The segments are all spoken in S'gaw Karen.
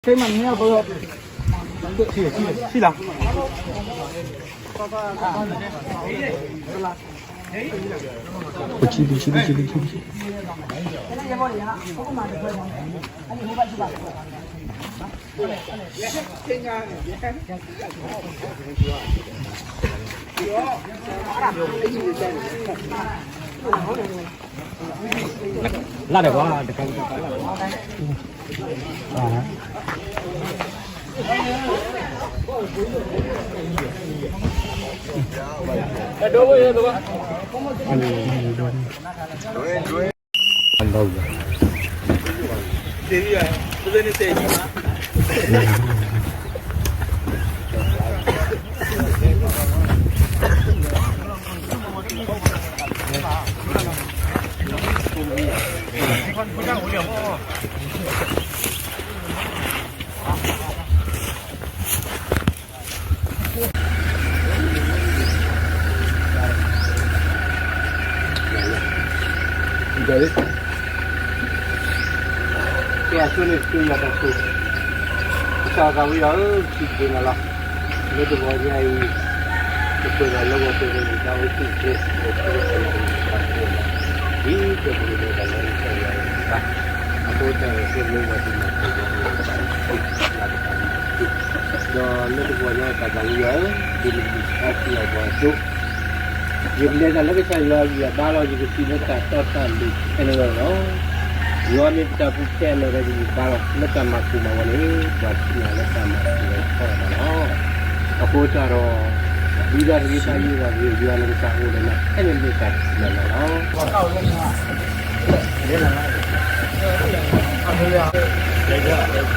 သ့မနုၤအဘၢ, ဆံလီၤ, ဆံလီၤ, ဆံလီၤ, ဆံလီၤ, ဆံလီၤ. လၢ်ဒီးကွၢ်, တကး, ကဲ, ကဲအဆိန့ၣ် ကစၢ်ယွၤတၢ်ဆိၣ်, ကစၢ်သးဝံယွၤဧၢ, စံးဘျုးနၤလီၤ. လၢတဂီၤညါအံၤ, ပပှဲၤဒီးလၢဂီၤပှဲၤဒီးယတၢ်အိၣ်ဆူၣ်အိၣ်ချ့, ဒီးဆူၣ်အိၣ်ချ့လၢယတၢ်အိၣ်မူ, ဒ်ပပှဲၤဒီးတၢ်လၢကစၢ်ယွၤအံၤဘၣ်. အဃိတၢ်ဒီး ပမ့ၢ်ဝဲဒၣ်တမၤပှဲၤဒီးတၢ်အိၣ်ဆူၣ်အိၣ်ချ့, ဒီးလၢတဂီၤညါအံၤ ကစၢ်သးဝံယွၤဧၢ, ဒ်နကဒုးဆါစံးအီၤပှၤအသိး ယကလဲၤတၢ်လၢကစၢ်ယွၤအဂံၢ်အဘါလီၤ. ယကစံးလၢတၢ်တီတၢ်လိၤခဲလၢာ်လီၤ. ယွၤမ့ၢ်ပတၢ်ပူၤဖျဲးအလီၢ်ဒီး ယဂံၢ်ဘါလီၤ. လၢတၢ်မၤကိၢ်မၤဂီၤန့ၣ် ပှၤထံၣ်နၤလၢတၢ်မၤကိၢ်ဂီၤထီၣ်ဘၣ်လီၤ. အဃိတၢ်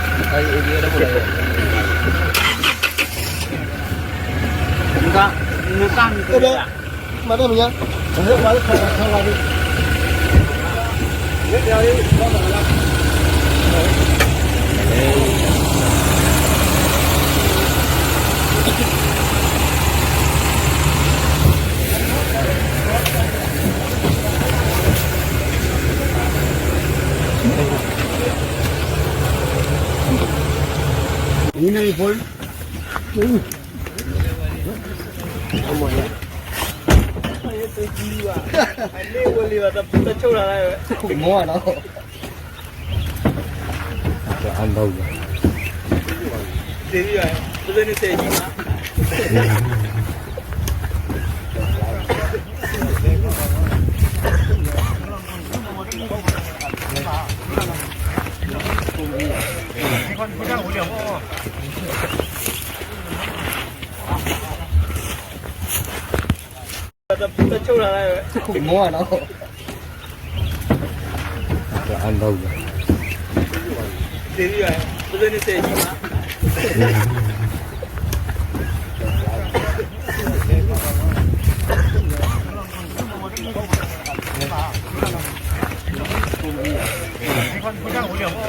ဒီး ဒ်တၢ်တဂ့ၤတၢ်ယံၤဘၣ်ဂ့ၤ ယွၤနကစၢ်အိၣ်ဒီးနၤ ခဲန့ၣ်မ့ၢ်တၢ်ထံၣ်နၤလီၤ. မၤတၢ်မညါ,